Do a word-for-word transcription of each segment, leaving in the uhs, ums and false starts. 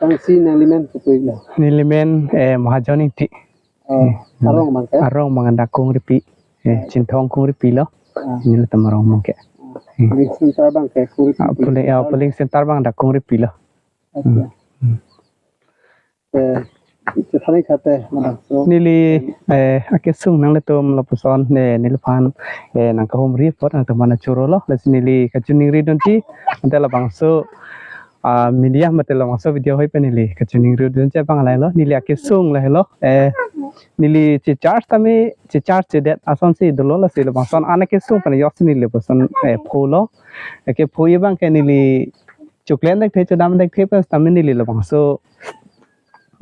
Tangsi nangli men kopi lo? Neli men, eh, Mahajon Ingti. Oh, arong abang ke? Arong abang Dak Kongripi. Eh, Chinthong Kongripi lo. Ah. Nelitum arong abang ke. Ah, polling center abang ke Kongripi. Ah, polling, ya, polling center abang Dak Kongripi lo. Acha. Hmm. Eh, chethan ik tha te, madam. So, neli, eh, akesung nanglitum lapuson, eh, neliphan, eh, nangkahumri apot nangtum aphan choro lo, lasi neli kachiningri dunji, ante labangso, ah, media mate labangso video ahoi pen neli kachiningri dunji abang lahelo, neli akesung lahelo, eh, neli checharge tame, checharge chedet asonsi dolo, lasi labangson an akesung pen joksi neli lapuson, eh, pholo, ake pho abang ke neli choklem thekthe chodam thekthe pen tame neli labangso,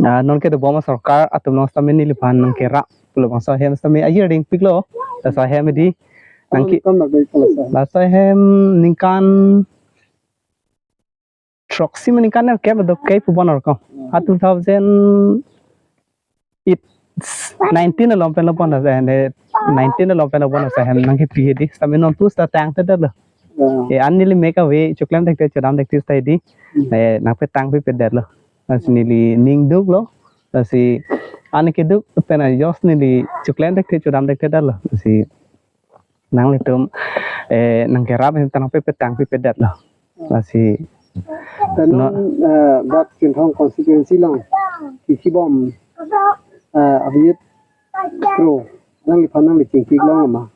ah, non kedobom asorkar atum along tame neliphan nangkerap labangso ahem tame ayer dingpik lo. Laso ahem di nangke- Ningkan bak dei kala sa? Laso ahem ningkan throksi ma ningkan kep do kai pu bon arko. Hmm. Ah, two thousand eight, nineteen along pen lo bon, eh, nineteen along pen lo bon laso ahem nangkepi hedi. Tame non pu ta tangte det lo. Hmm. Eh, an neli mek ave, choklem thekthe chodam thekthe stay di. Hmm. Eh, nangpetang pipedet lo. Lasi neli ning duk lo. Lasi an keduk pen ajok neli choklem thekthe chodam thekthe det lo. Lasi nanglitum, eh, nangkerap hem ta nangpepetang pipedet lo. Lasi non, non, eh, dak Chinthong constituency along kikibom, eh, Abhijit Kro, nangliphan nangli chingki long ma?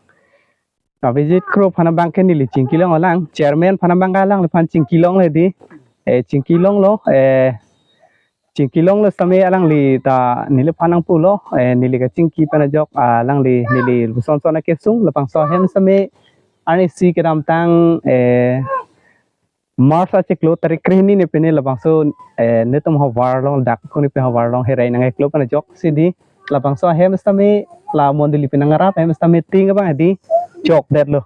Abhijit Kro aphan abang ke neli chingki long alang, chairman aphan abang ke alangliphan chingki longle di, eh, chingki longlo, eh, chingki longlo tame alangli ta neliphan nangpulo, eh, neli kachingki pen ajok, ah, alangli neli lapuson son akesung labangso ahem tame arnisi kedamtang, eh, March achiklo tarik krehini ne pine labangso, eh, netum havar along Dak Kongripi havar along herai nang eklo pen ajoksi di labangso ahem tame la mondoli pen nangrap ahem tame ting abang di chokdet lo.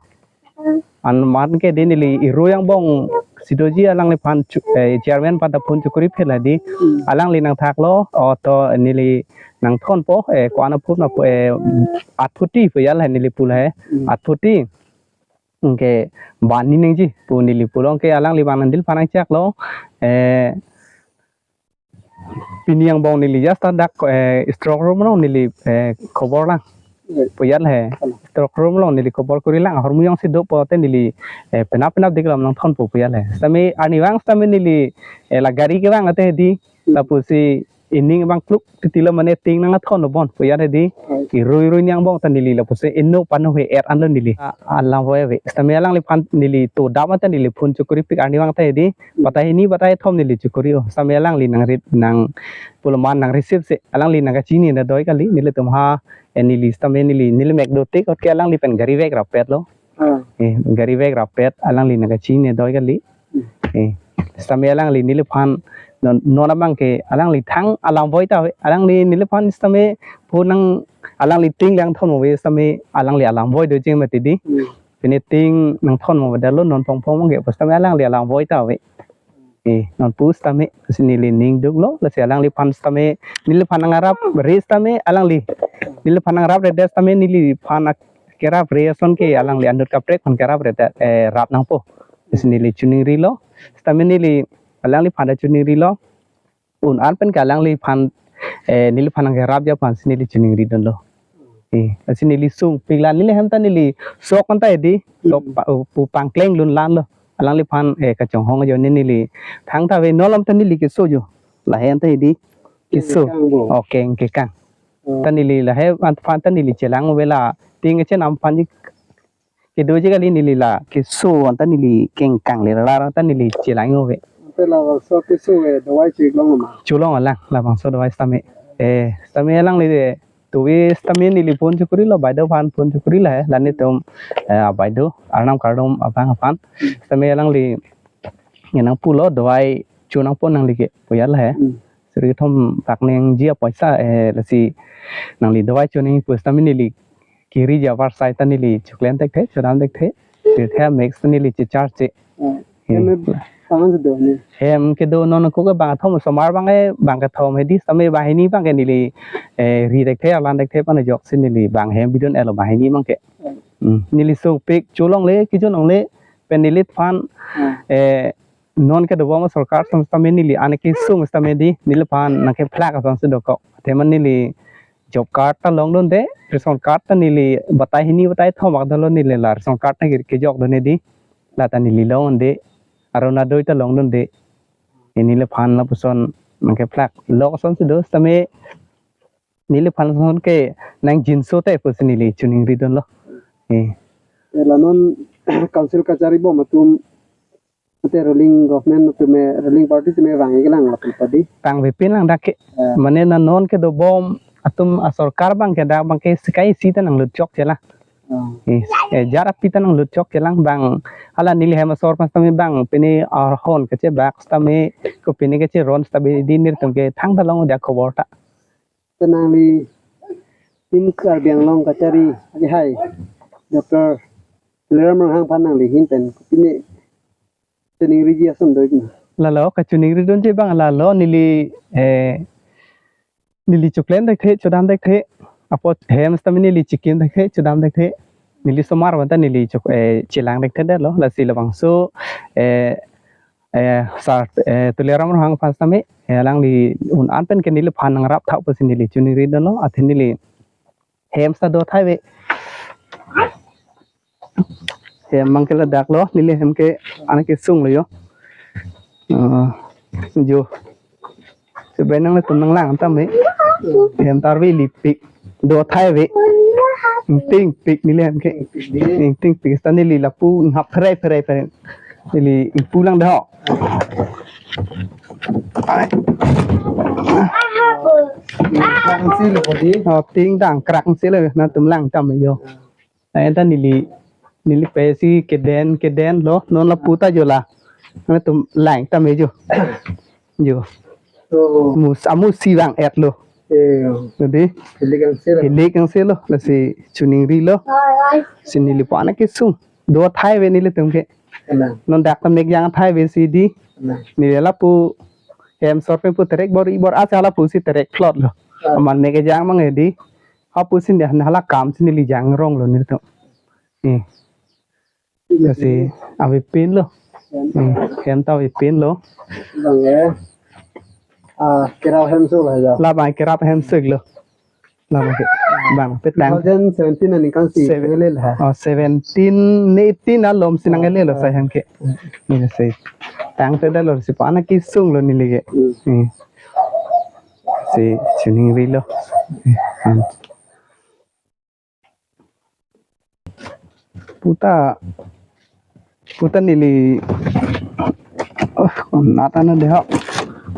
An man ke di neli irui angbong sidoji alangliphan chu-, eh, chairman aphan ta phone chokori phela di. Hmm. Alangli nangthaklo, o to neli nangthonpo, eh, ko-an aphup na po, eh, athoti pu ya la neli pu la he. Hmm. Athoti. Anke bani nangji pu neli pulo, anke alangli abang nangdil phan nangchaklo, eh, pini angbong neli just ta dak, eh, strong room along neli, eh, khobor lang. Right. Pu ya la he. Hello. Strong room along neli khobor kori lang, ahormu jongsi dopo te neli, eh, penap penap dik lam nangthonpo pu ya la he. Tame arnivang tame neli, eh, la gari kevang ate di, hmm, lapusi ining abang kluk titi lo mane ting nangthon lo bon pu ya la he di. Right. Irui irui ni angbong ta neli lapusi inno pano he er an lo neli. A, alang voi ave. Tame alangliphan neli to dam ata neli phone chokori pik arnivang ta di. Hmm. Batai hini batai thom neli chokori o. Tame alangli nang rit nang pulo man nang receive se alangli nangkachini na doi kali nelitum ha, eh, neli tame neli neli mek do tik ot ke alangli pen gari vek rapet lo. Ah. Eh, gari vek rapet alangli nangkachini na doi kali. Hmm. Eh, tame alangli neliphan non, non abang ke alangli thang alang voi ta ave, alangli neliphan tame phone nang alangli ting lang thon ave tame alangli alang voi do jeng mati di. Hmm. Pine ting nangthon mo dalo non phong phong ke pas tame alangli alang voi ta ave. Eh, non pu tame si neli ning duk lo, lasi alangliphan tame neliphan nangrap re tame alangli. Neliphan nangrap re det tame neliphan ak-, kerap re ason ke alangli anut kaprek aphan kerap re det, eh, rap nangpo. Si neli chiningri lo. Tame neli alangliphan ta chiningri lo. Un an pen ke alangliphan, eh, neliphan nangkerapji aphan si neli chiningri dunlo. Eh, lasi neli sungpik la neli hem ta neli sok an ta di, sok, hmm, pa, pu pangkleng lun lan lo. Alangliphan, eh, kachonghong ajo ne neli thang ta ave non lam ta neli keso jo. La hem ta di keso. Kekang bo. Oh, keng kekang. Oh. Ta neli la hem aphan ta neli chelang ave la ting chen am aphan ji kedoji kali neli la keso an ta neli kengkang le lar an ta neli chelang ave. Ante labangso keso ke dawai cholong ma? Cholong alang labangso dawai tame. Eh, tame alangli de tuvi tame neli phone chokori lo, baido aphan phone chokori la he, la netum, eh, baido arnam kardom abang aphan. Tame alangli nangpulo dawai cho nangpo nangli ke pu ya la he. Hmm. Suri kethom bak nangji apoisa, eh, lasi nangli dawai cho nangji pu tame neli kiri ja var sai ta neli choklem thekthe, chodam thekthe. Tirthe mix ta neli checharge che. Hmm. Hmm. Hem pangan se do ni. Hem kedo non ko ke bang thom osomar abang ke bang kethom he di tame banghini abang ke neli, eh, ri thekthe, arlan thekthe pen ajoksi neli bang hem bidun elo banghini abang ke. Hmm. Hmm. Neli sungpik cholongle, kejun longle, pen neliphan, hmm, eh, non kedobom asorkar atum sitame neli an kesung sitame dei, neliphan nangkephlak asonsi dokok. Athema neli job card ta longdunde, ration card ta neli batai hini batai thom bak dolo, neli la ration card ta ke-, kejokdunde dei. Lata neli longdunde, Arunodoi ta longdunde. Neliphan lapuson nangkephlak lok asonsi do sitame neliphan lason ke nangjinso te pusi neli choningridunlo. Eh. Eh, la non council kachari bom atum, mate ruling government atum, eh, ruling party atum vang-ik lang lapu padi. Vangvepin lang dak ke. Eh. Mane na non kedobom atum asorkar abang ke dak abang ke sika isi ta nanglut chokche lang. Oh. Eh, eh, jar api ta nanglut chokche lang bang. Hala neli hem asor pas tame bang pini arhon kachebak sitame, ko pini kacheron sitame dei, nelitum ke thangta long dia khobor ta. Te nangli hin Karbi Anglong kachari ake hai Doctor Tuliram Ronghang aphan nangli hin pen pini choningriji ason do ikna. Lalo kachoningridunji abang lalo, neli, eh, neli choklem thekthe, chodam thekthe. Apot hem sitame neli chikim thekthe, chodam thekthe. Neli somar vanta neli chok, eh, chelang thekthedetlo. Lasi labangso, eh, eh, sir, eh, Tuliram Ronghang aphan sitame, eh, alangli un-an pen ke neliphan nangrap thak pusi neli choningridunlo. Athe neli hem sita do thai ave. Hem abang ke ladak lo, neli hem ke an kesunglo jo. Ah, jo. Sebenarnya nangtum nanglang tame. Hem ta arve lipik. Do thai ave. Ingtingpik neli hem ke. Ingtingpik sita neli lapu inghap pherai pherai pherai. Neli ingpu lang dei ho. Ai. Ingkang si lo padi. Oh, ting dang krak si lo, nangtum lang tame jo. Lahen ta neli, neli pesi keden, kedenlo, non lapu ta jo la. Nangtum lang tame jo. Jo. Oh. Mus, amusi vang-etlo. Eh. Jadi, Hilik angse lo. Hilik angse lo, lasi choningrilo. Si neli pu an kesung. Do thai ave nelitum ke. Elang. Non dak ta mek jang thai ave si dei. Elang. Neli lapu hem asor pen pu terek bor-i bor-a si halapusi terek phlotlo. Ah. Amat mek jang mang dei. Hapusi neli hala akam si neli jangronglo nelitum. Eh. Lasi avepinlo. Hmm, hem ta avepinlo. Bang eh. Ah, kerap hem so lo jo. Labang kerap hem so lo. Labang ke. Bang petang. Two thousand seventeen aningkan si Seven- vele ha. Oh, seventeen ne eighteen alom si nang vele lo, ah, sai hem ke. Neli si. Tangtedetlo si pu an kesunglo neli ke. Hmm. Hmm. Si choningrilo. Hmm. Pu ta, pu ta neli, oh, konat ana dei ho.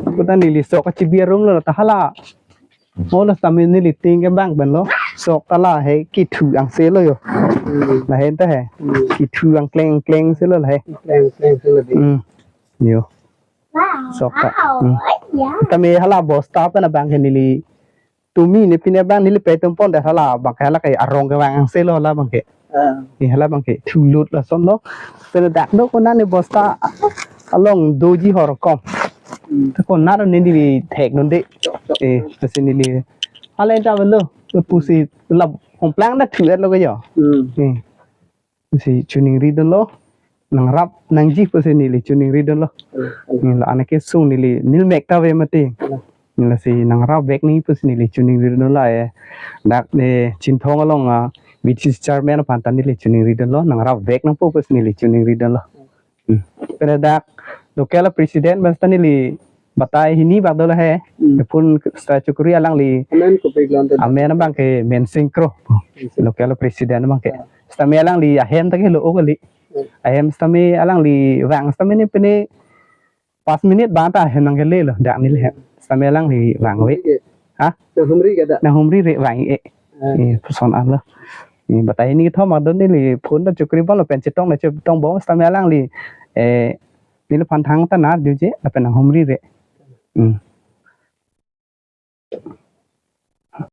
Pu ta neli sok kachibi arum lo ta hala. Oh, la sitame neli ting ke bang pen lo. Sok ta lahei kethu angse lo jo. Hmm. Lahei ta he. Hmm. Kethu angkleng kleng si lo lahei. Kleng kleng si lo dei. Hmm. Jo. Wow. Sok ta. Hmm. Tame hala bosta pen abang ke neli tumi ne pine bang neli pe tumpon dak hala abang ke hala ke arong kevang angse lo hala abang ke. Ah. Ni hala abang ke thulut lason lo. Pen dak do konat ne bosta along doji hor kom. Hmm. Te konat ne neli thekdunde. Eh, lasi neli. Hala ta avelo. Pusi la homplang dak thu-etlo ke jo. Hmm. Eh. Si choningridunlo, nangrap nangji pusi neli choningridunlo. Hmm, hmm. Neli la an kesung neli neli mek ta ave mati. Hmm. Neli si nangrap vek nangji pusi neli choningridunlo eh. Dak ne Chinthong along a V D C chairman aphan ta neli choningridunlo, nangrap vek nangpo pusi neli choningridunlo. Hmm. Pen dak local president bas ta neli batai hini bak dolo he. Hmm. Phone sita chukuri alangli. Amen kopi klon te. Amen abang ke Mensing Kro. Mensing. Local president abang ke. Ah. Sitame alangli ahem ta kelo kali. Hmm. Ahem sitame alangli vang sitame ne pine pas minute bang ta ahem nangkele lo dak neli he. Sitame alangli vangve. Oke. Ha? Nanghumri ke dak? Nanghumri re vang-e. Ah. Eh, puson alo. Eh, batai hini kethom adon neli phone ta chukuri bomlo pen chetong na chetong bom sitame alangli. Eh, neliphan thangta nar juje, lapen nanghumri re. Hmm.